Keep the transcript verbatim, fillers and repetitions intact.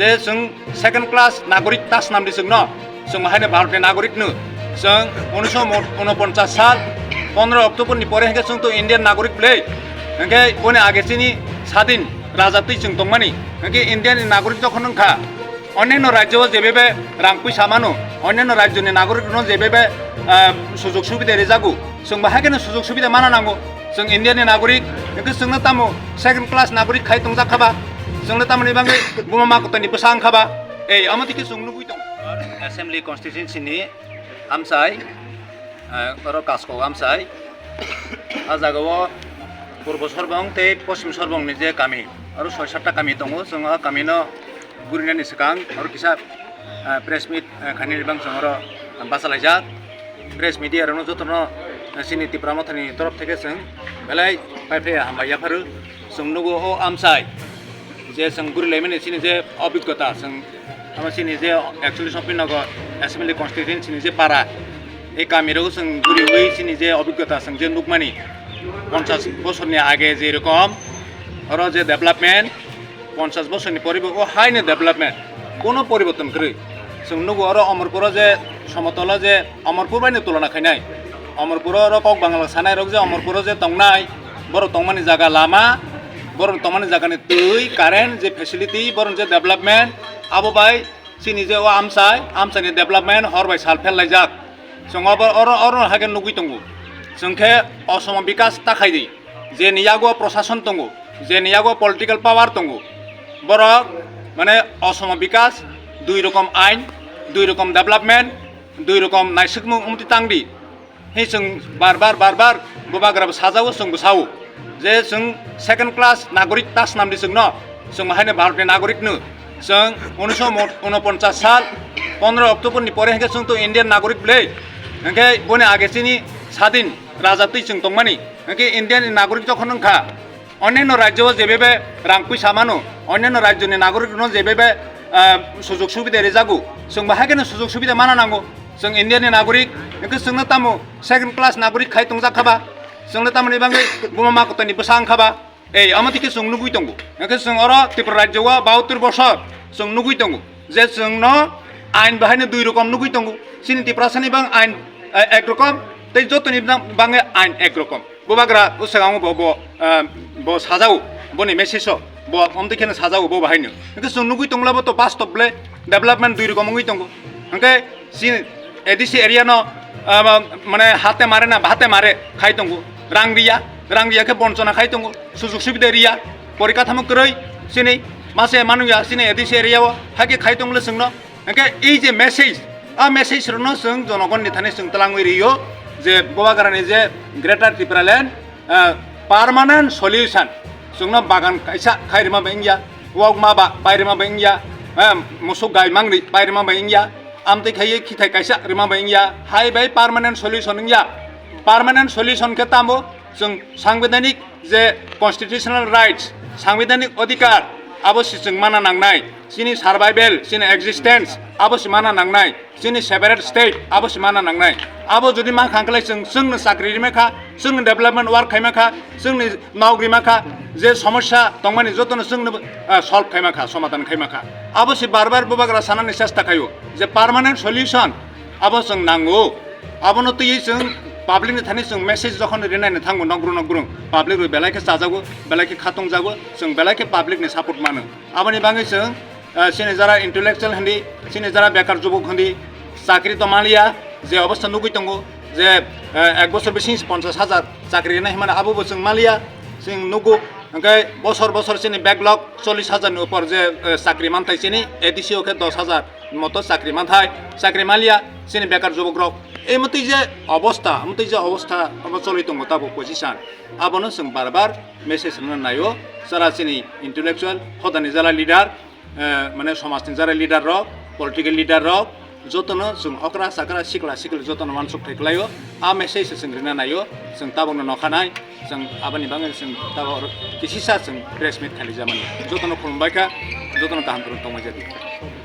Je chwng second class nagorik ta swnamdi chwngno, chwng haino Bharatni nagorik no. Chwng unisho unoponchas sal pondro October ni pore hwnkhe chwng to Indian nagorik bwle. Hwnkhe boni age chini sadin raja twi chwng tongmani. Hwnkhe Indian ni nagorik jokhon wngkha, onneno rajyo o jebebe rang puisa mano, onneno rajyoni nagorik rokno jebebe, ah, sujog subida rijago, chwngbo haikhe no sujog subida mana nango. Chwng India ni nagorik, hwnkhe chwngno tamo second class nagorik khai tongjak kha ba? Chwngno tamoni bagwi buma ma kotoni bwsa wng kha ba? Ei, omo twi khe chwng nugwi tongo. Assembly constituency ni amchai, eh, oro Kaskau amchai. A jaga o Purbo Sorbong tei Poschim Sorbong ni je kami, aro soi satta kami tongo. Chwng o kami no gurinani swkang oro kisa, eh, press meet, eh, khainani bang chwng oro bachalaijak. Press media rokno jotono, eh, chini Tipra Mothani torof theke chwng belai phai phai hambai yapharu. Chwng nugo o amchai je chwng gurilaimani chini je obhiggota, chwng amo chini je actually Sopinagar Assembly Constituency ni je para, ei kami rogo chwng guriwi chini je obhiggota chwng je nukmani ponchas bosorni age je rokom oro je development, ponchas bosorni poribo o haino development, kono poriborton kwrwi. Chwng nugo oro Amarpuro je somotolo je Amarpur baino tulona khainai. Amarpuro oro kok bangla sanai rok je Amarpuro je tongnai, borok tongmani jaga lama, borok tongmani jagani twi, current, je facility, borok je development, abo bai chini je o amchai, amchaini development hor bai sal pherlaijak. Chwng abo oro, oro haikhe nugwi tongo. Chwng khe osomo bikas ta khaidi. Je ni yago prosason tongo, je ni yago political power tongo, borok mane osomo bikas, dui rokom ain, dui rokom development, dui rokom naisukmung umti tangdi. Hi chwng bar bar, bar bar bubagra bo sajao, chwng bo sao je chwng second class nagorik ta swnamdi chwngno, chwng haino Bharatni nagorik no. Chwng unisho unoponchas sal pondro October ni pore hwnkhe chwng to Indian nagorik bwle. Hwnkhe boni age chini sadin raja twi chwng tongmani. Hwnkhe Indian ni nagorik jokhon wngkha, onneno rajyo o jebebe rang puisa mano, onneno rajyoni nagorik rokno jebebe, ah, sujog subida rijago, chwngbo haikhe no sujog subida mana nango. Chwng Indian ni nagorik, hwnkhe chwngno tamo second class nagorik khai tongjak kha ba? Chwngno tamoni bagwi buma ma kotoni bwsa wng kha ba? Ei, omo twi khe chwng nugwi tongo. Hwnkhe chwng oro Tripura rajyo o bahattor bosor chwng nugwi tongo je chwngno ain bo haino dui rokom nugwi tongo. Chini Tiprasani bang ain, eh, ek rokom, tei jotoni bang-, bangwi ain ek rokom. Bubagra o swkango bo, bo, eh, bo sajao, boni message o bo omo twi kheno sajao bo bahaino. Hwnkhe chwng nugwi tongla bo to bastob le development dui rokom wngwi tongo. Hwnkhe chini A D C area no, ah, mane hate mare na bhate mare khai tongo, rang riya, rang riya khe bonchona khai tongo, sujog subida riya, porikathamo kwrwi chini mase manungya chini A D C area o, haikhe khai tongole chwngno. Hwnkhe ei je message, a message rokno chwng jonogonni thani chwng twlangwi rio je Bubagrani je Greater Tipraland, ah, permanent solution. Chwngno bagan kaisa khai rima bai wngya, wokma ba pai rima bai wngya, eh, musuk gai mangri pai rima bai wngya, amtwi khaiwi khithai kaisa rima bai wngya, hai bai permanent solution wngya. Permanent solution khe tamo chwng sangbidhanik je constitutional rights, sangbidhanik odhikar, abo se chwng mana nangnai. Chini survival, chini existence, abo se mana nangnai. Chini separate state abo se mana nangnai. Abo jodi mankha hwnkhe chwng, chwngno chakri rima kha, chwngno development work khaima kha, chwngni nok rima kha, je somosya tongmani jotono chwngno, ah, solve khaima kha, somadhan khaima kha. Abo se bar bar Bubagra sanani chesta khaio je permanent solution abo chwng nango. Abono twiwi chwng public ni thani chwng message jokhon rinani thango nokbrung nokbrung, public rok belai khe chajago, belai khe khatungjago, chwng belai khe public ni support mano. Aboni bagwi chwng, eh, chini jara intellectual hindi, chini jara bekar jubuk hindi, chakri to maliya, je obostha nugwi tongo, je, eh, ek bosor bising ponchas hajar chakri rina himani abo bo chwng maliya, chwng nugo, hwnkhe bosor bosor chini backlog chollish hajar ni upor je, eh, chakri manthai chini A D C o khe dos hajar moto chakri manthai, chakri maliya chini bekar jubuk rok. Ei motwi je obostha, motwi je obostha obo choli tongo tabuk position, abono chwng bar bar message rwna naio, jara chini intellectual, hodani jara leader, eh, mane somajni jara leader rok, political leader rok, jotono chwng okra chakra sikla sikli jotono uansuk thai kwlaio. A message se chwng rina naio, chwng tabukno nokha nai, chwng aboni bagwi chwng tabuk kisisa chwng press meet khailaijamani. Jotono khulumbai kha, jotono kaham kwrwng tongmai jadi.